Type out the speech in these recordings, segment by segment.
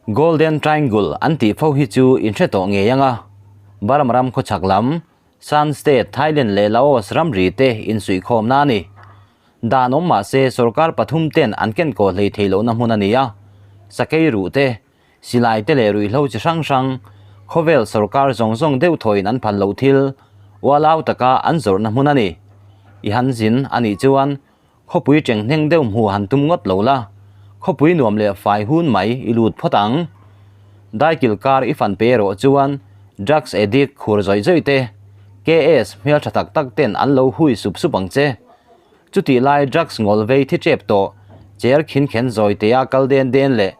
Golden Triangle an tih fo hi chu in hre tawh ngei ang a, Burma ram khawchhak lam, Shan State, Thailand leh Laos ramri te insuihkhawmna a ni. Dan awm mah se sorkar pathum ten an kenkaw hlei thei lohna hmun a ni a, sakei ruh te, silai te leh ruihhlo chi hrang hrang, khawvel sorkar zawng zawng deuh thawin an phal loh thil, ualau taka an zawrhna hmun a ni. I han zin a nih chuan Khawpui chenghneng deuh hmuh han tum ngawt lo la, khawpui nuam leh fai hun mai i lut phawt ang. Daikil kar i fan pe erawh chuan drugs addict khur zawih zawih te, KS hmeltha tak tak ten an lo hui sup sup ang che. Chutih lai drugs ngawl vei thi tep tawh, cher khin khen zawi tea kal den den leh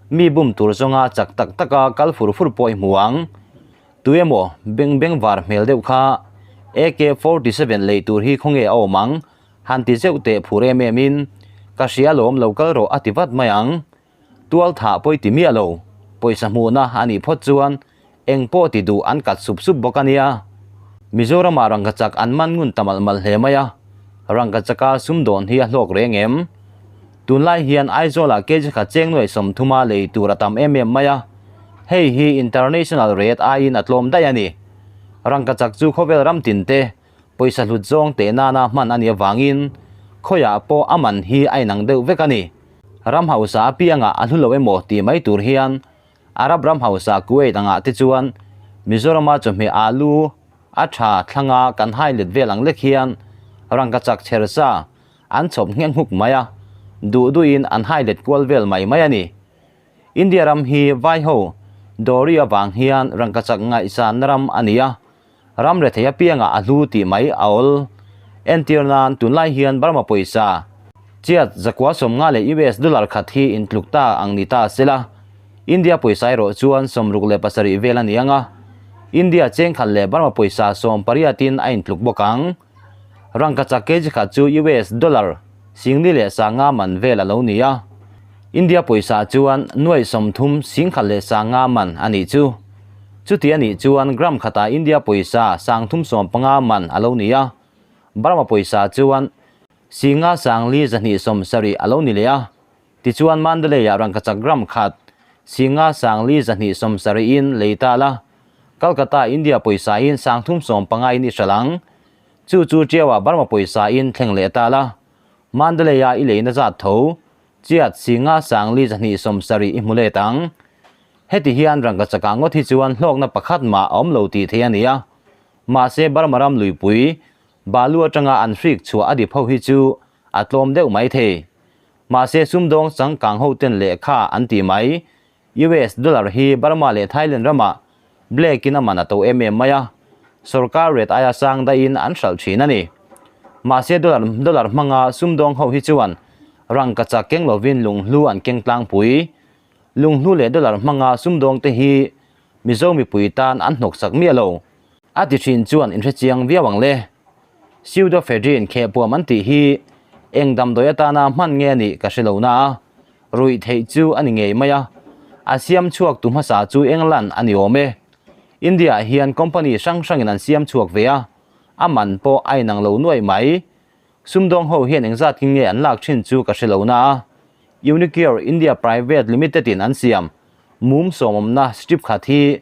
mi bum tur zawnga chak tak taka kal fur fur pawh i hmu ang. Tuemaw beng beng var hmel deuh kha AK-47 lei tur hi khawnge a awm ang? Han ti zeuh teh phur em em in, Ka hria lawm lo kal rawh a ti vat mai ang. Tual thah pawi ti miah lo, pawisa hmuhna a nih phawt chuan eng pawh ti duh an kat sup sup bawk a nia. Mizoramah rangkachak an man ngun ta malh malh hle mai a, rangkachaka sumdawn hi a hlawk reng em? Tunlai hian Aizawlah kg khat cheng nuaih sawmthuma lei tur a tam em em mai a, hei hi international rate aiin a tlawm daih a ni. Rangkachak chu khawvel ram tin te Pawisa hlut zawng teh nana hman a nih avangin khawiah pawh a man hi a inang deuh vek a ni. Ram hausa apiangah a hlu lo emaw tih mai tur hian Arab ram hausa Kuwait angah te chuan Mizorama chawhmeh alu a tha thlanga kan hai let vel ang lek hian rangkachak chhersa an chhawp nghek nghuk mai a, duh duhin an hai let kual vel mai mai a ni. India ram hi vaiho Dawri avang hian rangkachak ngaihsanna ram a ni a, Ram rethei apiangah a hlu tih mai a awl. Entir nan tunlai hian Burma pawisa chiat zakua 50 leh US dollar khat hi intluk ta ang ni ta sela, India pawisa erawh chuan 67 vel a ni ang a, India chengkhat leh Burma pawisa 18 in a intluk bawk ang. Rangkachak kg khat chu US dollar 4,000 leh 500 man vel a lo ni a, India pawisa chuan nuaih 30 1,500 leh 500 man a nih chu. Chuti a nih chuan gram khatah India pawisa 315 man a lo ni a, Burma pawisa chuan 5 sangli 270 a lo ni leh a. Tichuan Mandalay-ah rangkachak gram khat 5 sangli 270 in lei ta la, Calcutta India pawisa in 315 in i hralh ang. Chu chu Tiau-ah Burma pawisa in thleng leh ta la, Mandalay-ah i leina zat tho chiat 5 sangli 270 i hmu let ang. Heti hian rangkachakah ngawt hi chuan hlawkna pakhat mah a awm lo tih theih a ni a, mahse Burma ram luipui balu atanga an hrik chhuah a dip ho hi chu a tlawm deuh mai thei. Mahse sumdawng changkang ho ten lehkha an tih mai, US dollar hi Burma leh Thailand ramah black in a man a to em em mai a, sorkar rate aia sang daihin an hralh thin a ni. Mahse dollar dollar hmanga sumdawng ho hi chuan rangkachak keng lovin lunghlu an keng tlangpui. Lunghlu leh dollar hmanga sumdawng te hi Mizo mipui tan an hnawksak miah lo. A ti thin chuan in hrechiang viau ang le. Pseudoephedrine khehpuam an tih hi eng damdawi atana hman nge a nih ka hre lo na a, ruih theih chu a ni ngei mai a. A siam chhuak tu hmasa chu England a ni awm e. India ah hian company hrang hrangin an siam chhuak ve a, a man pawh a inang lo nuaih mai. Sumdawng ho hian engzat kin nge an lak thin chu ka hre lo na a, Unicure India Private Limited in an siam mum sawmawmna strip khat hi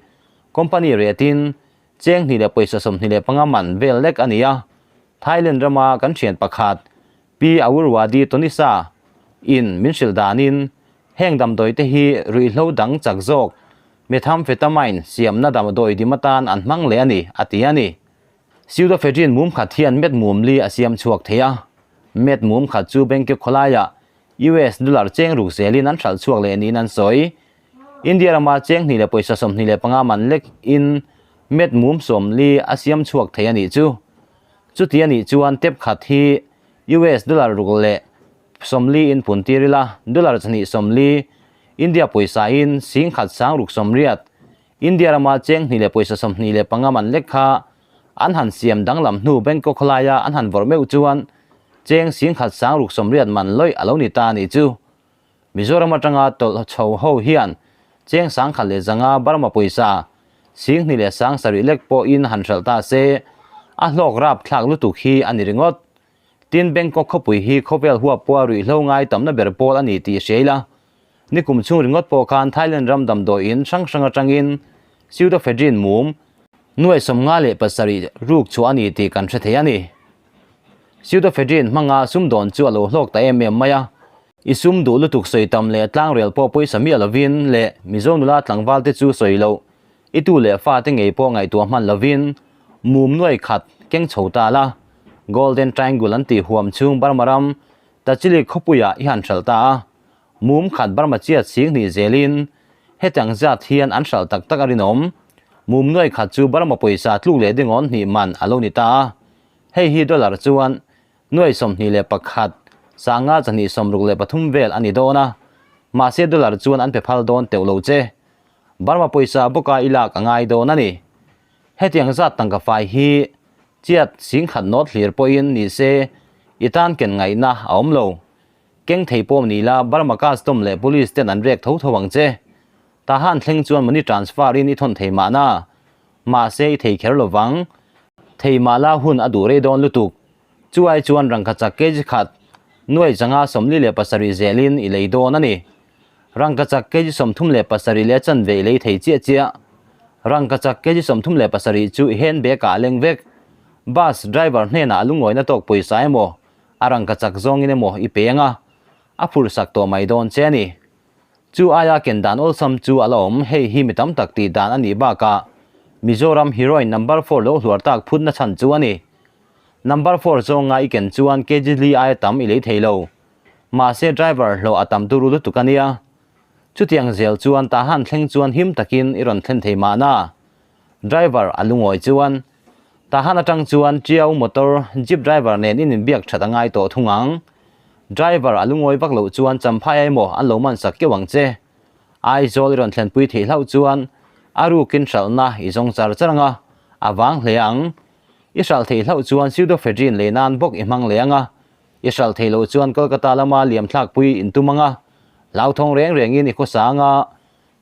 company retin cheng hnih leh pawisa 25 man vel lek a ni a, Thailand rama kan thian pakhat Pi Awurwadi Tonisa in min hrilh danin heng damdawi te hi ruihhlo dang chak zawk methamphetamine siamna damdawi dim atan an hmang leh a ni a ti a ni. Pseudoephedrine mum khat hian met mum li a siam chhuak thei a, met mum khat chu Bangkok khawlaiah US dollar cheng ruk zelin an hralh chhuak leh niin an sawi. India rama cheng hnih leh pawisa 25 man lek in met mum 40 a siam chhuak thei a nih chu. Chuti a nih chuan tep khat hi US dollar ruk leh 40 in pun tir ila, dollar 240 India pawisa in 10,000 sang ruk 80 India rama cheng hnih leh pawisa 25 man lek kha an han siam danglam hnu Bangkok khawlaia an han vawrh meuh chuan cheng 10,000 sang ruk 80 man lawih a lo ni ta a nih chu. Mizoram atanga tawlh chho ho hian cheng 1,100 leh Burma pawisa 2,000 leh 7,000 lek pawhin han hralh ta se a hlawk rap thlak lutuk hi a ni ringawt. Tin, Bangkok khawpui hi khawvel huap pawha ruihhlo ngai tamna ber pawl a ni tih hria ila. Nikum chhung ringawt pawh khan Thailand ram damdawi in hrang hrang atangin pseudoephedrine mum nuai 57 ruk chhuah a ni tih kan hre thei a ni. Pseudoephedrine hmanga sumdawn chu a lo hlawk ta em em mai a. I sum duh lutuk sawi tam leh tlangrel pawh pawisa miah lovin leh Mizo nula tlangval te chu sawi loh i tu leh fa te ngei pawh ngaihtuah hman lovin mum nuai khat keng chho ta la. Golden Triangle an tih huam chhung Burma ram Tachilik khawpuiah i han hralh ta a, mum khat Burma chiat sing hnih zelin hetiang zat hian an hralh tak tak a rinawm. Mum nuai khat chu Burma pawisa tluk leh dingawn hnih man a lo ni ta a, hei hi dollar chuan nuai 21, sanga chahnih 63 vel a ni dawn a, mahse dollar chuan an pe phal dawn teuh lo che. Burma pawisa bawka i lak a ngai dawn a ni. Hetiang zat tangka fai hi chiat singkhat nawt hlir pawhin ni se i tan ken ngaihna a awm lo. Keng thei pawm ni la Burma custom leh police ten an rek tho tho ang che. Tahan thleng chuan money transfer in i thawn thei mahna. Mahse i thei kher lovang. Thei mah la hun a duh rei dawn lutuk. Chu ai chuan rangkachak kg khat nuai changa 47 zelin i lei dawn a ni. Rangkachak kg 37 leh chanve i lei thei chiah chiah. Rangkachak kg 37 chu i hand bag ah a leng vek. Bus driver hnenah a lungawina tawk pawisa emaw, a rangkachak zawngin emaw i peng a, a phurhsak tawh mai dawn che a ni. Chu aia ken dan awlsam chu a la awm, hei hi mi tam tak tih dan a nih bakah Mizoram heroine number four lo hluar tak phutna chhan chu a ni. Number four zawnga i ken chuan kg li aia tam i lei thei lo. Mahse driver hlawh a tam turu lutuk a nia. Chutiang zel chuan Tahan thleng chuan him takin i rawn thlen thei mahna. Driver a lungawi chuan Tahan atang chuan Tiau motor jeep driver nen in inbiak that a ngai tawh thung ang. Driver a lungawi vak loh chuan Champhai emaw an lo man sak keuh ang che. Aizawl i rawn thlenpui theih hlauh chuan a rukin hralhna i zawng char char ang a, a vang hle ang. I hralh theih hlauh chuan pseudoephedrine lei nan bawk i hmang leh ang a, i hralh theih loh chuan Kolkata lama liam thlakpui in tum ang a, hlauthawng reng rengin i khawsa ang a,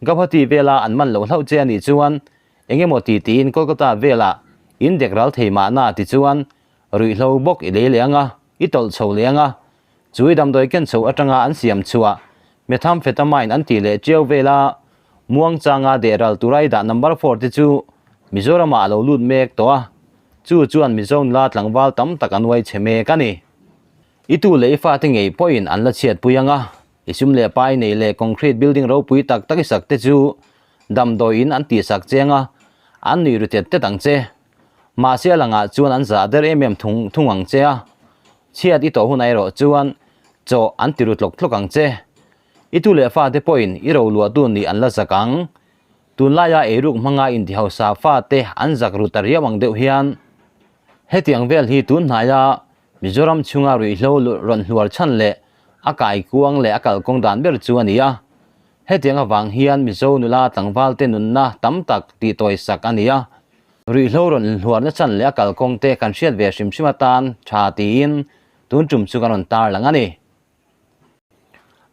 Guwahati vela an man loh hlauh che a nih chuan eng emaw ti tiin Kolkata velah in dek ral thei mahna ti chuan ruihhlo bawk i lei leh ang a, i tawlh chho leh ang a, chu i damdawi ken chho atanga an siam chhuah methamphetamine an tih leh tiau vela muangchanga deh ral tura i dah number four te chu Mizoramah a lo lut mek tawh a, chu chuan Mizo nula tlangval tam tak an uai chhe mek a ni. I tu leh i fate ngei pawhin an la chhiatpui ang a, I sum leh pai nei leh concrete building ropui tak tak i sak te chu damdawi in an tihsak cheng a, an nuih ru tet tet ang che. Mahse a langah chuan an zah der em em thung thung ang che a, chhiat i tawh hunah erawh chuan chaw an ti ru tlawk tlawk ang che. I tu leh fate pawhin i roluah tu nih an la zak ang. Tunlaia eiruk hmanga intihausa fate an zak ru ta riau ang deuh hian hetiang vel hi tun hnaia Mizoram chhunga ruihhlo rawn hluar chhan leh a kaikuang leh a kalkawng dan ber chu a ni a. Hetiang avang hian Mizo nula tlangvalte nunna tam tak tihtawisak a ni a. Ruihhlo rawn hluarna chhan leh a kalkawng te kan hriat ve hrim hrim atan tha tiin tun tum chu kan rawn tarlang a ni.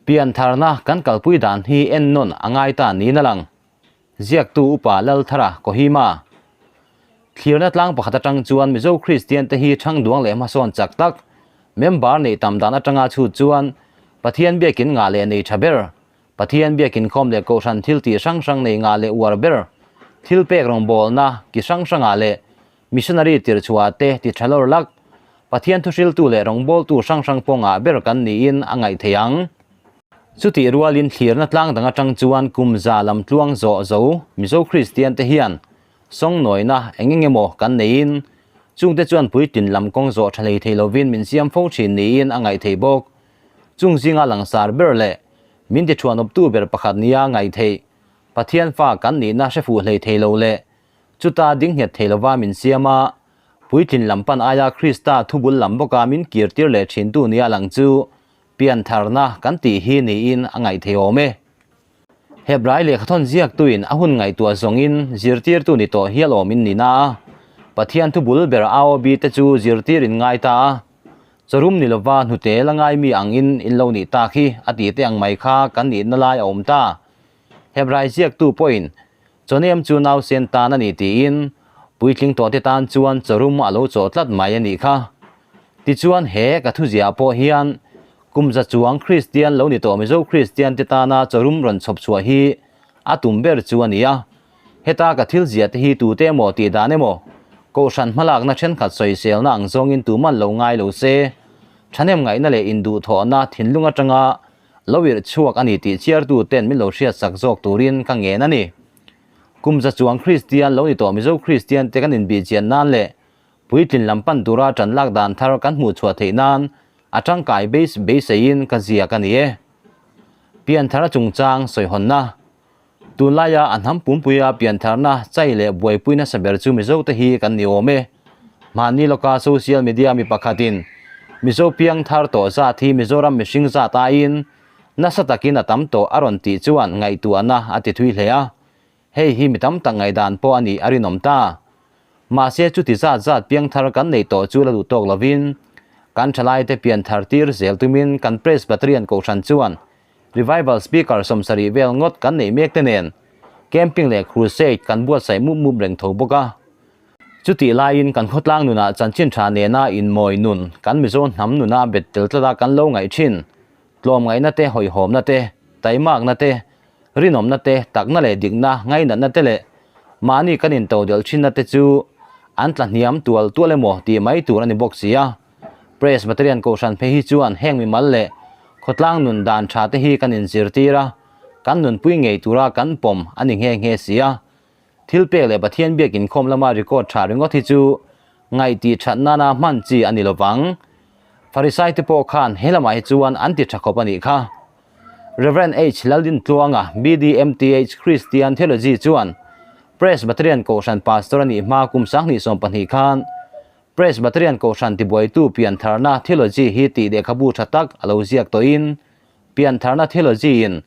Piantharna kan kalpui dan hi ennawn a ngai ta niin a lang. Ziaktu Upa Lalthara Kohima. Thlirna tlang pakhat atang chuan Mizo Kristian te hi thang duang leh hmasawn chak tak, member neih tam dan atanga chhut chuan Pathian biakin ngah leh nei tha ber, Pathian biakin khawm leh kohhran thil tih hrang hrang nei ngah leh uar ber, thil pek rawngbawlna ki hrang hrangah leh missionary tirchhuah te ti tha lawr lak, Pathian thuhriltu leh rawngbawltu hrang hrang pawh ngah ber kan niin a ngaih thei ang. Chutih rualin thlirna tlang dang atang chuan kum za lam tluang zawh zo Mizo Kristian te hian sawngnawina eng eng emaw kan neiin chungte chuan puitlin lam kawng zawh tha hlei thei lovin min siam fo thin niin a ngaih thei bawk. Chung zinga langsar ber leh min ti thuanawptu ber pakhat nia ngaih theih Pathian fa kan nihna hre fuh hlei thei lo leh chuta ding nghet thei lova min siam a, puitlin lam pan aia Krista thubul lam bawka min kirtir leh thintu nia lang chu Piantharna kan tih hi niin a ngaih thei awm e. Hebrai lehkhathawn ziaktuin a hun ngaihtuah zawngin zirtirtu ni tawh hial awmin ni na a, Pathian thu bul ber AOB te chu zirtir in ngai ta a, chawrum ni lova hnute la ngaimi angin in lo nih tak hi a tih te ang mai kha kan nihna lai a awm ta. Hebrai ziaktu pawhin chawnem chu nausen tan a ni tiin puitling tawhte tan chuan chawrum a lo chawh tlat mai a nih kha. Tichuan he ka thuziah pawh hian. Kum za chuang Kristian lo ni tawh Mizo Kristian te tana chawrum rawn chhawp chhuah hi a tum ber chu a ni a. Heta ka thil ziah te hi tute emaw tih dan emaw, Kohhran hmalakna thenkhat sawiselna ang zawngin tuman lo ngai lo se, thahnem ngaihna leh induhthawhna thinlung atanga lo irh chhuak a ni tih chhiartu ten min lo hriatsak zawk turin ka ngen a ni. Kum za chuang Kristian lo ni tawh Mizo Kristian te kan inbihchian nan leh puitlin lam pan tura tan lak dan thar kan hmuh chhuah theih nan a tangkai base beiseiin ka ziak a ni e. Pianthar chungchang sawihawnna Tunlaia a hnam pumpuia piantharna chai leh buaipui nasa ber chu Mizote hi kan ni awm e. Mahni lawka social media mi pakhatin Mizo piang thar tawh zat hi Mizoram mihring zat aiin nasa takin a tam tawh a rawn tih chuan ngaihtuahna a ti thui hle a. Hei hi mi tam tak ngaihdan pawh a nih a rinawm ta. Mahse chuti zat zat piang thar kan neih tawh chu la duh tawk lovin kan thalaite pianthar tir zel tumin kan Presbyterian Kohhran chuan Revival Speaker 70 vel ngawt kan neih mek te nen camping leh crusade kan buatsaih mup mup reng tho bawk a. Chutih laiin kan khawtlang nunah chanchin tha nena inmawi nun kan Mizo hnam nuna bet tel tlata kan lo ngaih thin. Tlawmngaihna te, hawihhawmna te, taimakna te, rinawmna te, takna leh dikna, ngainatna te leh mahni kan intodelh thinna te chu an tla hniam tual tual emaw tih mai tur a ni bawk si a. Presbyterian Kohhran phei hi chuan heng mimal leh khawtlang nun dan tha te hi kan inzirtir a, kan nunpui ngei tura kan pawm a ni nghe nghe si a. Thil pek leh Pathian biak inkhawm lama record tha ringawt hi chu ngaih tih that nana hman chi a ni lovang. Farisai te pawh khan he lamah hi chuan an ti tha khawp a nih kha. Rev. H. Laldintluanga, BDMTH Christian Theology chuan Presbyterian Kohhran Pastor a nih hma kum 2012 khan Presbyterian Kohhran tibuaitu piantharna theology hi tih lehkhabu tha tak a lo ziak tawhin piantharna theology in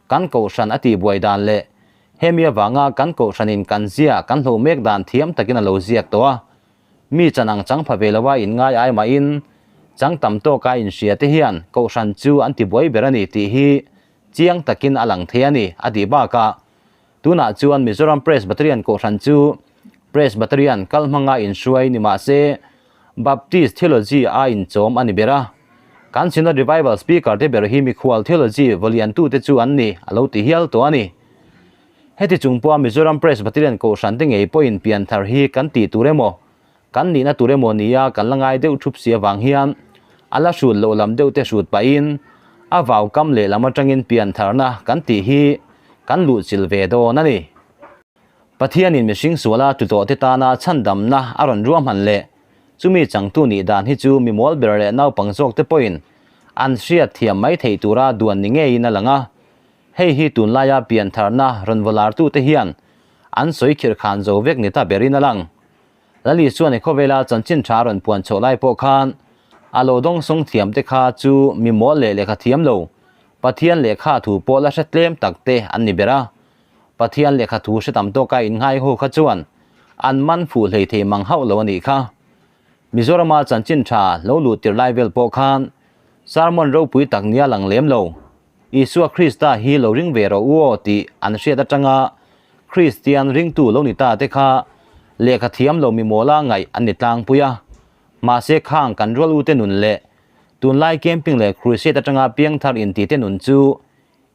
kan Kohhran a tihbuai dan leh hemi avanga kan Kohhranin kan zia kan hloh mek dan thiam takin a lo ziak tawh a. Mi chanang chang pha ve lova inngai ai mahin chang tam tawka inhria te hian Kohhran chu an tibuai ber a ni tih hi chiang takin a lang thei a ni a tih bakah Tunah chuan Mizoram Presbyterian Kohhran chu Presbyterian kal hmanga inhruai ni mah se, Baptist theology a inchawm a ni ber a. Kan Synod Revival Speaker te ber hi mikhual theology vawliantute chu an ni a lo ti hial tawh a ni. Heti chung pawha Mizoram Presbyterian Kohhran te ngei pawhin pianthar hi kan tih tur emaw, kan nihna tur emaw nia kan la ngai deuh thup si avang hian a la hrut loh lam deuh te hrut pahin a vau kam lehlam atangin piantharna kan tih hi kan luhchilh ve dawn a ni. Pathianin mihring suala tutawh te tana chhandamna a rawn ruahman leh chumi changtu nih dan hi chu mi mual ber leh naupang zawk te pawhin an hriat thiam mai theih tura duan ni ngeiin a lang a. Hei hi tunlaia piantharna rawn vawlartute hian an sawi khirhkhan zo vek ni ta berin a lang. Lali chuan i khawvela chanchin tha rawn puan chhoh lai pawh khan a lo dawng sawng thiam te kha chu mi mawl leh lehkha thiam lo, Pathian lehkha thu pawh la hre tlem tak te an ni ber a. Pathian lehkha thu hre tam tawka innghai ho kha chuan an man fuh hlei thei mang hauh lo a nih kha. Mizorama chanchin tha lo luh tir lai vel pawh khan sermon ropui tak nia lang lem lo. Isua Krista hi lo ring ve rawh u aw tih an hriat atanga Kristian ringtu lo ni ta te kha lehkha thiam lo mi mawla ngaih an ni tlangpui a. Mahse khang kan rual ute nun leh tunlai camping leh crusade atanga piangthar inti te nun chu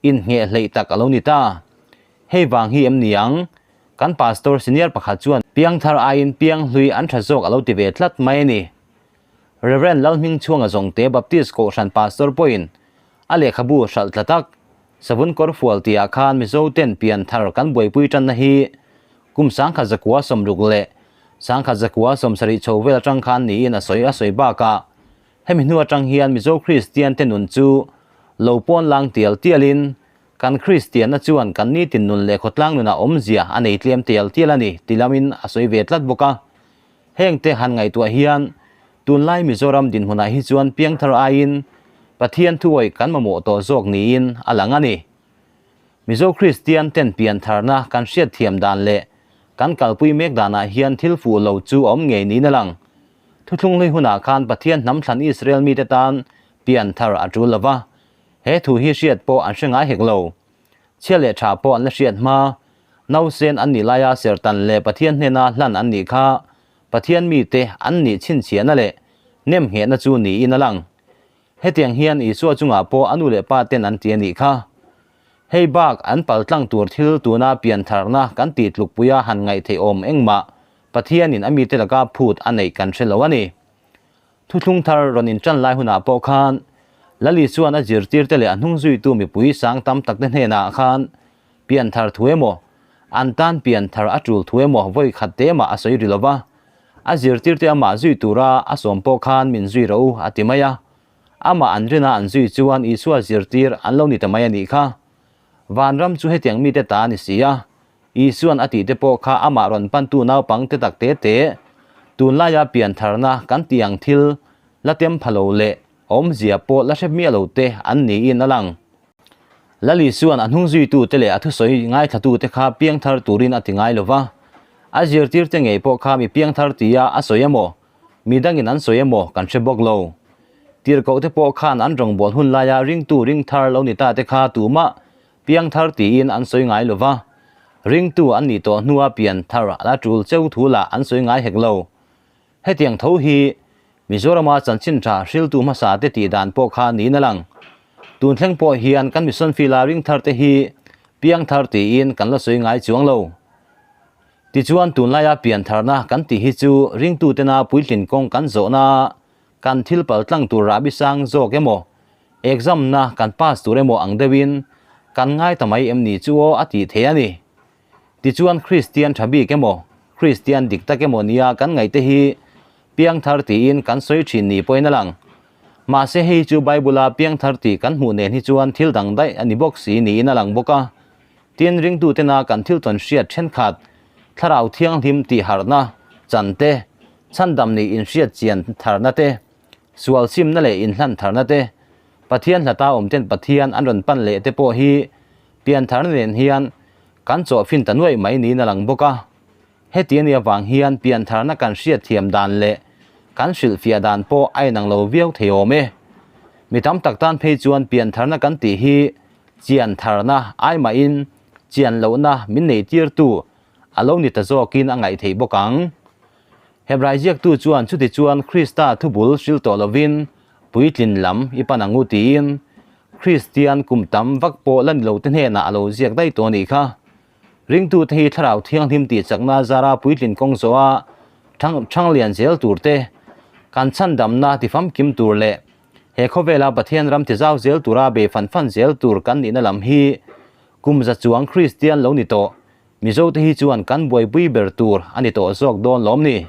inhneh hleih tak a lo ni ta. Hei vang hi em ni ang? Kan pastor senior pakhat chuan piangthar aiin pianghlui an tha zawk a lo ti ve tlat mai a ni. Rev. Lalhmingchhuanga Zawngte Baptist Kohhran Pastor pawhin a lehkhabu hralh tla tak, Savun kawr fual tihah khan Mizo ten pian thar kan buaipui tanna hi kum 1960 leh 1970 chho vel atang khan niin a sawi a sawi bakah hemi hnu atang hian Mizo Kristian te nun chu lo pawn lang tial tialin kan Kristianna chuan kan nitin nun leh khawtlang nunah awmzia a nei tlem tial tial a ni ti lamin a sawi ve tlat bawk a. Heng te han ngaihtuah hian tunlai Mizoram dinhmunah hi chuan piangthar aiin Pathian thuawih kan mamawh tawh zawk niin a lang a ni. Mizo Kristian ten piantharna kan hriatthiam dan leh kan kalpui mek danah hian thil fuh lo chu a awm ngei niin a lang. Thuthlung hlui hunah khan Pathian hnam thlan Israel mite tan pianthar a tul lova, he thu hi hriat pawh an hre ngai hek lo. Chhia leh tha pawh an la hriat hma, nausen an nih laia sertan leh Pathian hnena hlan an nih kha Pathian mite an nih chhinchhiahna leh nemnghehna chu niin a lang. Hetiang hian Isua chungah pawh a nu leh pa ten an ti a nih kha. Hei bak an paltlang tur thil tuna piantharna kan tih tlukpuia han ngaih theih awm engmah Pathianin a mite laka phut a neih kan hre lo a ni. Thuthlung thar rawn inṭan lai hunah pawh khan Lali chuan a zirtirte leh a hnungzuitu mipui sang tam takte hnenah khan pianthar thu emaw, an tan pianthar a tul thu emaw vawi khat te mah a sawi ri lo va. A zirtirte amah zui tura a sawm pawh khan min zui rawh u a ti mai a. Amah an rina an zui chuan Isua zirtir an lo ni ta mai a nih kha. Vanram chu hetiang mite ta a ni si a, Isuan a tihte pawh kha amah rawn pantu naupang te tak te te, tunlaia piantharna kan tih ang thil la tem pha lo leh awmzia pawh la hre miah lo te an niin a lang. Lal Isuan a hnungzuitute leh a thusawi ngaithlatute kha piangthar turin a ti ngai lo va, a zirtirte ngei pawh kha mi piangthar tia a sawi emaw, mi dangin an sawi emaw kan hre bawk lo. Tirhkohte pawh khan an rawngbâwl hun laia ringtu ringthar lo ni ta te kha tumah piangthar tiin an sawi ngai lo va, ringtu an nih tawh hnua pianthar la tul cheu thu lah an sawi ngai hek lo. Hetiang tho hi Mizorama chanchin tha hriltu hmasa te tih dan pawh kha niin a lang. Tun thleng pawh hian kan mission field-a ringthar te hi piangthar tiin kan la sawi ngai chuang lo. Tichuan tunlaia piantharna kan tih hi chu ringtutena puitlin kawng kan zawhna kan thil paltlang tur rahbi sang zawk emaw, exam na kan pass tur emaw ang deuhin kan ngai ta mai em ni chu aw a tih thei a ni. Tichuan Kristian tha bik emaw, Kristian dik tak emaw nia kan ngaihte hi piangthar tiin kan sawi thin ni pawhin a lang. Mahse hei chu Bible-a piangthar tih kan hmuh nen hi chuan thil dang daih a ni bawk si niin a lang bawk a. Tin, ringtutena kan thil tawn hriat thenkhat, Thlarau Thianghlim tih harhna, chan te, chhandam nih inhriat chian tharna te, sual simna leh inhlan tharna te, Pathian hlata awmten Pathian an rawn pan leh te pawh hi piantharna nen hian kan chawhfin ta nuaih mai niin a lang bawk a. Heti a nih avang hian piantharna kan hriatthiam dan leh kan hrilhfiah dan pawh a inang lo viau thei awm e. Mi tam tak tan phei chuan piantharna kan tih hi chian tharna ai mahin chian lohna min neitirtu a lo ni ta zawkin a ngaih theih bawk ang. Hebrai ziaktu chuan chuti chuan Krista thubul hril tawh lovin puitlin lam i pan ang u tiin Kristian kum tam vak pawh la ni lote hnenah a lo ziak daih tawh a nih kha. Ringtute hi Thlarau Thianghlim tih chakna zara puitlin kawng zawha thang lian zel tur te, kan chhandamna tifamkim tur leh he khawvela Pathian ram tizau zel tura bei fan fan zel tur kan nihna lam hi kum za chuang Kristian lo ni tawh Mizote hi chuan kan buaipui ber tur a ni tawh zawk dawn lawm ni.